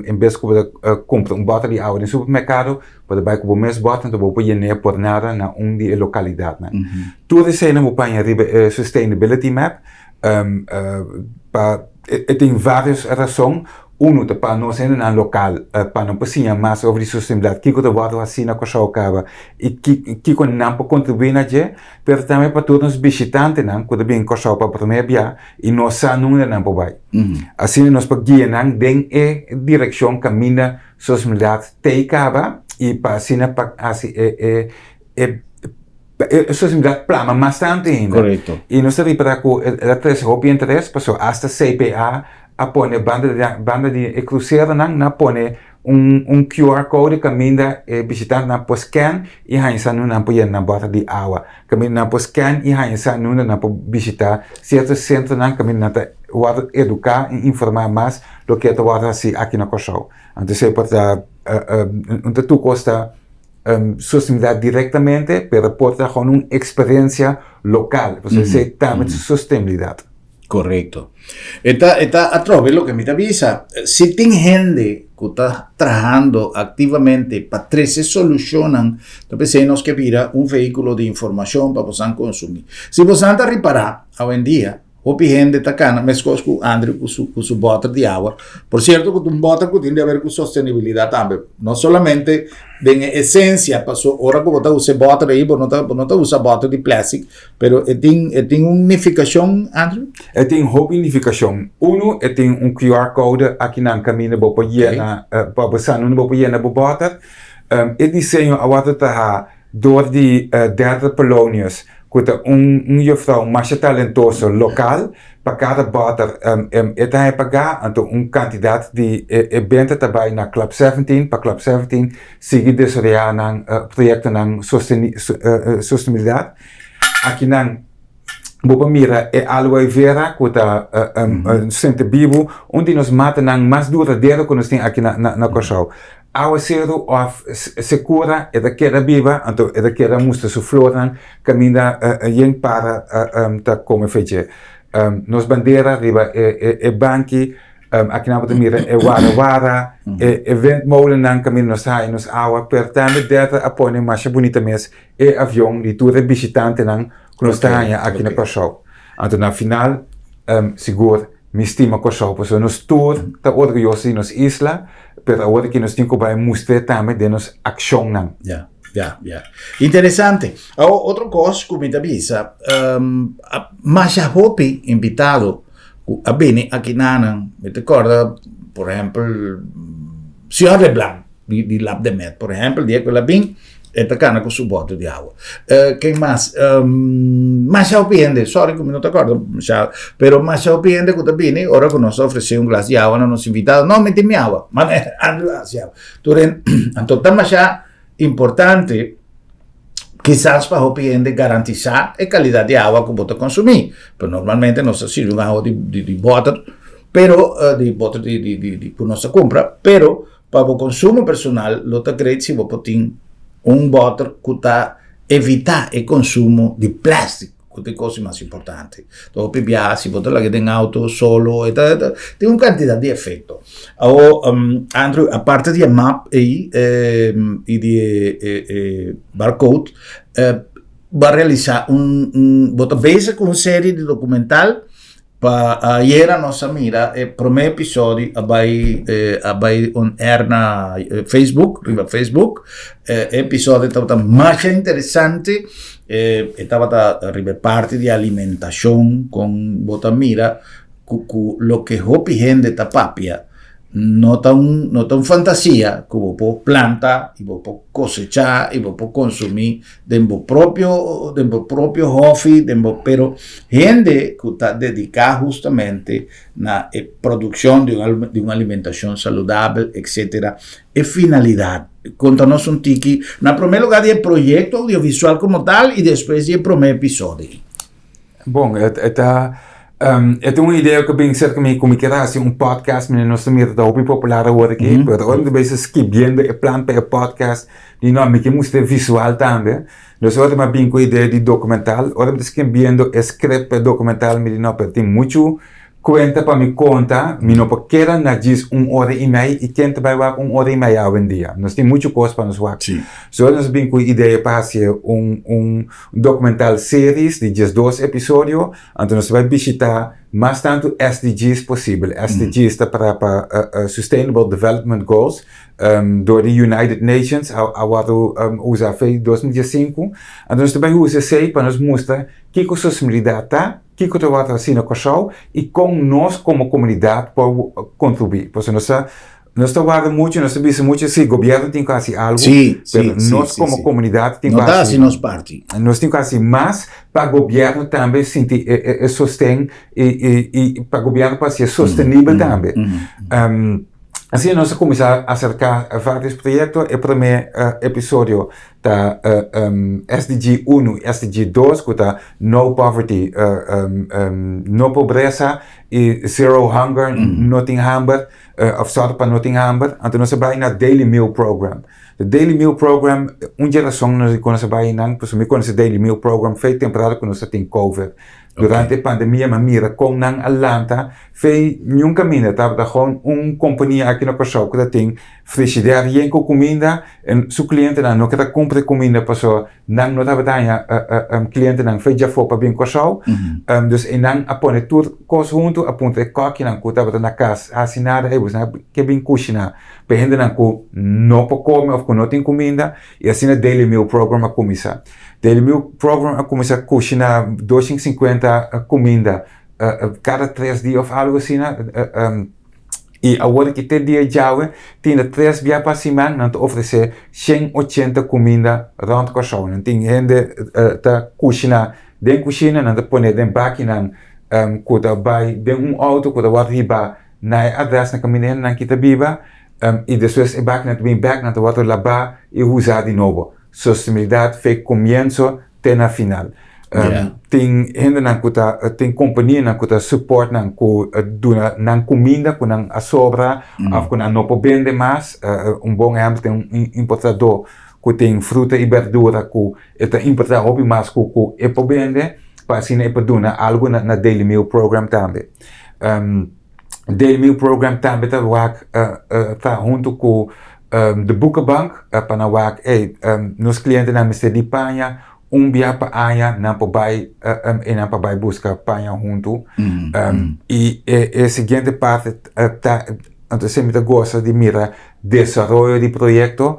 en bes ku bo ta kumpra un bòter di awa den supermerkado, bo ta bai ku bo mes bòter anto bo por yen'é por nada na un di e lokalidatnan. Tur eseinan bo paña riba e sustainability map pa e tin vários rason. Unu ta pa nos hendenan lokal pa nan por siña mas over di sostenibilidat, kiko ta wòrdu hasí na Kòrsou kaba i kiko nan por kontribuí na dje, pero tambe pa tur nos bishitantenan ku ta bini Kòrsou pa promé bia i no sa nunde nan por bai. Asina nos por guia nan den e direkshon kaminda sostenibilidat t'ei kaba i pa asina pa hasi e E sostenibilidat plama mas tantu ainda. Korekto. I nos ta ripará ku el a trese hopi interes pasobra asta CPA a pone banda di banda di e kruseronan nan a pone un un QR code kaminda e bishitantenan por scan i haña sa nunde nan por yena nan bòter di awa, kaminda nan por scan i haña sa nunde nan por bishitá sierto sentronan kaminda nan ta wòrdu eduká i informá mas loke ta wòrdu hasí aki na Kòrsou. Anto esei por ta un ta tur kos ta. Sostenibilidad directamente, pero por ta gewoon un experiencia local. Pues esey tambe ta sostenibilidad. Correcto. E ta, e ta atrobe loke mi ta bisa. Si tin hende cu ta trahando activamente pa trece solucionnan, ta p'esey nos ke bira un vehiculo di informacion pa bosan consumi. Si bosan ta ripara, awendia. Hopi hende ta kana meskos ku Andrew ku su ku su bòter di awa. Por sierto ku ta un bòter ku tin di haber ku sostenibilidat tambe. No solamente den e esensia, paso ora ku bo ta usa e bòter ei bo no ta bo no ta usa bòter di plèstik, pero e tin e tin un nifikashon, Andrew? E tin hopi nifikashon. Unu, e tin un QR code akinan kaminda bo por yena pa bo sa nunde bo por yena bo bòter. E diseño a wòrdu traha dor di Derde Polonius, ku ta un un jufrou masha talentoso lokal. Pa kada bòter e ta haña pagá, anto un kantidat di e benta ta bai na Club 17 pa Club 17 sigui desaroyá nan proyektonan sostenibilidat. Akinan bo por mira e aloe vera ku ta sente bibu, un di nos matanan mas duradero ku nos tin aki na Kòrsou. Awaseru òf sekura e ta keda biba, anto e ta keda mustra su flornan kaminda yen para ta kome feche. Nos bandera riba e banki, akinan bo ta mira e wara wara, e windmolennan kaminda nos ta haña nos awa, pero tambe dèter a pone masha bunita mes e avion di tur e bishitantenan ku nos ta haña aki na Kòrsou. Anto na final, sigur mi stima Kòrsou pasobra nos tur ta orguyoso di nos isla, pero awor aki nos tin ku bai mustr'é tambe den nos akshonnan. Ya, ya, ya. Interesante. Awor otro kos ku mi ta bisa, masha hopi invitado ku a bini aki nanan, mi ta kòrda por ehèmpel señor Leblanc. Di di lap de met, por ehempel, dia ku el a bin, e ta kana ku su bote di awa. Eh, ken mas? Um, masha hopi hende, sorry ku mi no ta kòrda masha, pero masha hopi hende ku ta bini ora ku nos ta ofresé un glas di awa na nos invitado, no, mi tin mi awa, ma Andrew a hasi awa. Tur hende, anto ta masha importante kisas pa hopi hende garantisá e kalidat di awa ku bo ta konsumí. Pero normalmente nos ta sirbi un awa di di di bòter, pero di bòter di di di ku nos ta kumpra, pero Pa bo konsumo personal lo ta great si bo por tin un bòter ku ta evitá e konsumo di plèstik, ku ta e kos di mas importante. Ta hopi biaha si bo ta laga den outo solo e ta tin un kantidat di efekto. Awor Andrew aparte di e map ei i di e barcode bo a realisá un bo ta bezig ku un serie di dokumental. Pa ayera nos a mira e prome episodio a bai a bai on air na Facebook, riba Facebook. E episodio tabata masha interesante. E tabata riba e parti di alimentacion con bo ta mira cu cu loke hopi hende ta papia No ta un, no ta un fantasia ku bo por planta i bo por kosechá i bo por konsumí den bo propio, den bo propio hòfi, den bo, pero hende ku ta dediká hustamente na e produkshon di un di un alimentashon saludabel etsetera, e finalidat. Konta nos un tiki, na promé lugá di e proyekto audiovisual komo tal i despues di e promé episodio. Bon, e ta e ta un idea ku bin serka mi ku mi kier hasi un podcast, mi nos ta mira ta hopi popular awor aki, pero ora mi ta bezig skibiendo e plan pa e podcast, di no, mi ke mustra e visual tambe, dus ora mi a bin ku e idea di dokumental, ora mi ta skibiendo e script pa e dokumental, mi di no, pero tin muchu kuenta pa mi konta, mi no por keda na djis un ora i mei, i ken ta bai wak un ora i mei awendia? Nos tin muchu kos pa nos wak. So ora nos a bin ku e idea pa hasi un un documental series di diesdos episodio, anto nos ta bai bishita mas tantu SDG's posibel. SDG's ta para pa Sustainable Development Goals, dor di United Nations a wòrdu usa fe 2015. Anto nos ta bai usa esei pa nos mustra kiko sostenibilidat ta, kiko ta wòrdu hasi na Kòrsou i kon nos komo komunidat por kontribuí. Pasobra nos ta Nos ta warda mucho, nos ta bisa mucho, sí, gobierno tin ku hasi algu, Sí, sí, pero sí, nos sí, komo sí. komunidat tin No ku ta hasi, hasi nos parti. nos tin ku hasi mas pa gobierno tambe sinti e, e, e sosten i, i, i pa gobierno por hasié sostenibel tambe. Asina nos a kuminsá aserká varios proyekto. E promé episodio ta SDG unu i SDG dos ku ta No Poverty, No Pobresa i Zero Hunger, No Tin Hamber. Of sòrg pa no tin hamber, anto nos a bai na Daily Meal Program. The Daily Meal Program, un dje rason nos ku nos a bai einan, pasobra mi konosé Daily Meal Program fe temporada ku nos a tin Covid. Durante e pandemia mi a mira kon nan a lanta fei niun kaminda tabata gewoon un kompania aki na Kòrsou ku ta tin frishider yen ku kuminda en su klientenan no ke ta kumpra e kuminda pasobra nan no tabata haña klientenan fei djafó pa bin Kòrsou. Dus einan a pone tur kos huntu a puntra e kòkinan ku tabata na kas hasi nada ey boso nan ke bin kushiná pa e hendenan ku no por kome òf ku no tin kuminda i asina Daily Meal Program a kuminsá. Daily Meal Program a kuminsá kushiná 250 kuminda kada tres dia òf algu asina. I awor ki te dia djawe tin na tres bia pa siman nan ta ofresé 180 kuminda rònt Kòrsou. Nan tin hende ta kushiná den kushina, nan ta pone den bakinan ku ta bai den un outo ku ta wòrdu hibá na e adrès na kaminda hendenan ki ta biba i despues e bakinan ta bin bèk, nan ta wòrdu labá i usá di nobo. Sostenibilidat fe komienso te na final. Tin hendenan ku ta, tin kompanianan ku ta support nan ku duna nan kuminda ku nan a sobra òf ku nan no por bende mas. Un bon ehèmpel tin un importadó ku tin fruta i bèrdura ku e ta importá hopi mas ku ku e por bende pa asina e por duna algu na Daily Meal Program tambe. Daily Meal Program tambe ta wak ta huntu ku de Boekenbank pa nan wak ey nos klientenan mester di paña un bia pa aña nan por bai e nan por bai buska paña huntu i e siguiente parte ta entonces mi ta gosa di mira desaroyo di proyekto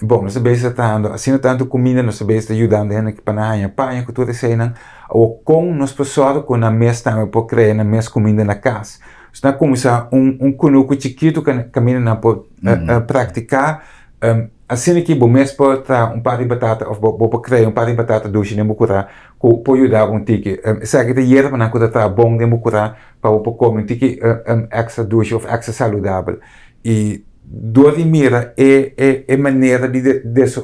bon nos ta bezig ta trahando asina tantu kuminda nos ta bezig ta yudando hende pa nan haña paña ku tur eseinan awor kon nos por sòru ku nan mes tambe por krea nan mes kuminda na kas nos ta kuminsá un kunuku chikitu kaminda nan por praktiká asina ki bo mes por traha un par di batata òf bo por krea un par di batata dushi den bo kurá ku por yuda bo un tiki esaki ta yerbanan ku ta traha bon den bo kurá pa bo por kome un tiki èkstra dushi òf èkstra saludabel i Dor di mira e e e manera di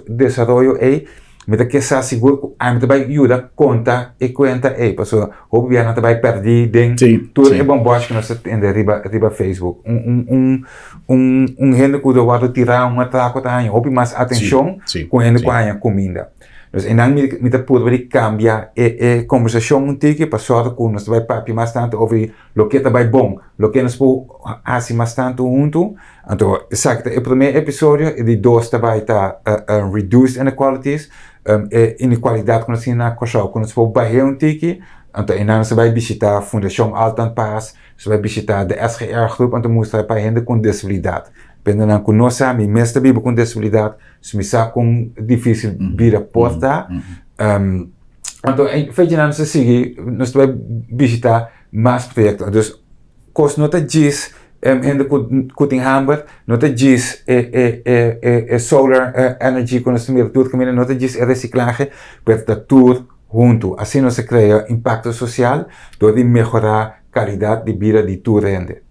desaroyo ei, mi ta ke sa sigur ku ami ta bai yuda konta e kuenta ei, pasobra hopi bia nan ta bai pèrdí den tur e bòmbòsh ku nos ta tende riba riba Facebook. Un un un un un hende ku ta wòrdu tirá un atrako ta haña hopi mas atenshon ku un hende ku haña kuminda. Dus einan mi mi ta purba di kambia e e kombersashon un tiki pa sòru ku nos ta bai papia mas tantu over di Loke ta bai bon, loke nos por hasi mas tantu huntu. Anto esaki ta e promé episodio, e di dos ta bai ta reduce inequalities, e inequalidad ku nos tin na Kòrsou ku nos por bah'é un tiki. Anto einan nos ta bai bishita Fundashon Alton Paas, nos ta bai bishita de SGR groep anto mustra pa hende ku disabilidat. Pendenan ku no sa, mi mes ta biba ku un disabilidat, so mi sa kon difísil bida por ta. Anto fechanan nos ta sigui, nos ta bai bishita mas proyekto. Dus kos no ta djis hende ku tin hamber, no ta djis e solar energy ku nos ta mira tur kaminda, no ta djis e resiklahe, pero ta tur huntu. Asina nos ta krea impakto sosial dor di mehorá kalidat di bida di tur hende.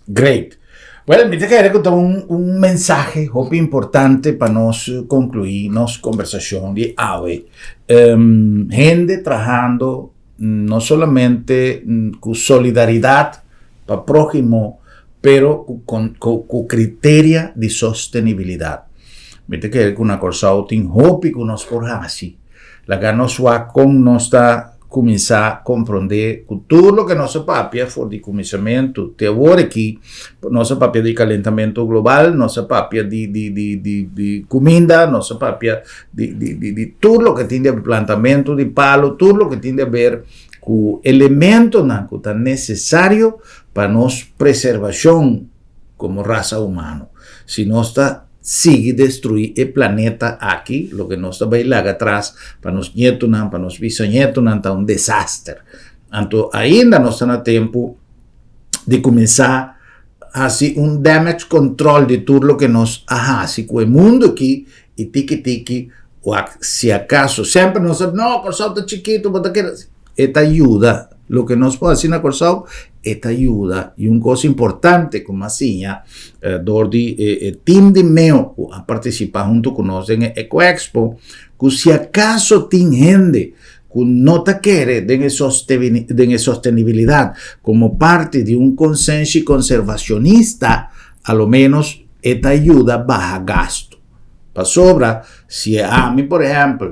Great. Well, mi ta kere ku ta un un mensahe hopi importante pa nos konkluí nos kombersashon di awe. Hende trahando no solamente ku solidaridat pa próhimo, pero ku ku kriteria di sostenibilidat. Mi ta kere ku na Kòrsou tin hopi ku nos por hasi. Laga nos wak kon nos ta kuminsá komprondé ku tur loke nos a papia for di kuminsamentu te awor aki, nos a papia di kalentamentu global, nos a papia di di di di di kuminda, nos a papia di di di di tur loke tin di plantamentu di palu, tur loke tin di aber ku elementonan ku ta nesesario pa nos preservashon komo rasa humano. Si nos ta sigui destruí e planeta aki, loke nos ta bai laga atras pa nos ñetunan, pa nos bisañetunan ta un desaster. Anto ainda nos ta na tempu di kuminsá hasi un damage control di tur loke nos a hasi ku e mundu aki i tiki tiki wak si akaso semper nos ta no Kòrsou ta chikitu bo ta keda e ta yuda loke nos por hasi na Kòrsou e ta yuda i un kos importante ku mi a siña dor di e team di meo ku a partisipá huntu ku nos den e Eco Expo ku si akaso tin hende ku no ta kere den e den e sostenibilidat komo parti di un konsenshi konservashonista a lo ménos e ta yuda baha gastu. Pasobra. Si ami, por ehèmpel,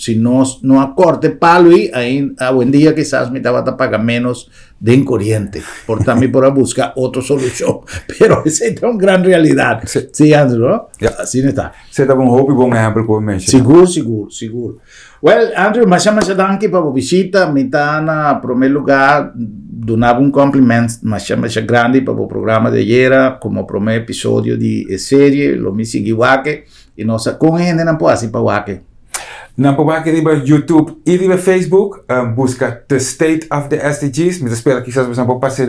si nos no a kòrta e palu ei, awendia kisas mi tabata paga ménos den koriente. Por ta mi por a buska otro solushon. Pero esei ta un gran realidat. Sí, Andrew, no? Ja. Asina ta. Esei ta un hopi bon ehèmpel ku bo menshoná. Sigur, sigur, sigur. Well, Andrew, masha masha danki pa bo bishita. Mi ta na promé lugá duna bo un compliment masha masha grandi pa bo programa di ayera komo promé episodio di e serie. Lo mi sigui wak e i nos sa kon e hendenan por hasi pa wak e. Nan por wak e riba YouTube i riba Facebook. Buska The State of the SDGs. Mi ta spera kisas boso nan por pas'é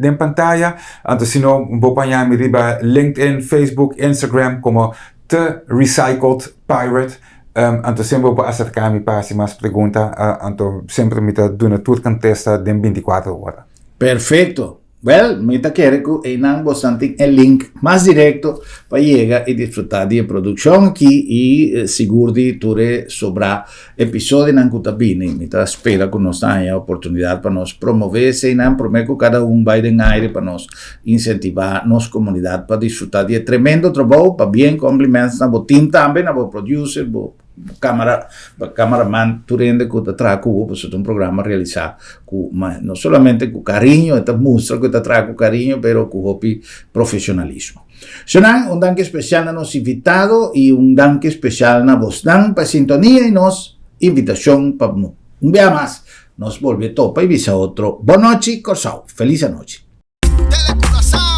den pantaya. Anto si no bo por haña mi riba LinkedIn, Facebook, Instagram komo The Recycled Pirate. Anto semper bo por aserká mi pa hasi mas pregunta, anto semper mi ta duna tur kontesta den bintikuater ora. Perfecto! Wel, mi ta kere ku einan bosan tin e link mas direkto pa yega i disfrutá di e produkshon aki i sigur di tur e sobrá episodionan ku ta bini. Mi ta spera ku nos ta haña oportunidat pa nos promové eseinan promé ku kada un bai den aire pa nos Insentivá nos komunidat pa disfrutá di e tremendo trabou. Pabien, compliments na bo team tambe, na bo producer, bo camera, cameraman, tur hende ku ta traha ku bo, pasobra ta un programa realisá ku no solamente ku kariño, e ta mustra ku e ta traha ku kariño, pero ku hopi profesionalismo. Shonnan, un danki spesial na nos invitado i un danki spesial na bosnan pa e sintonia i nos invitashon pa un bia mas nos bolbe topa i bisa otro. Bon nochi, Kòrsou. Felis anochi. Tele Curaçao.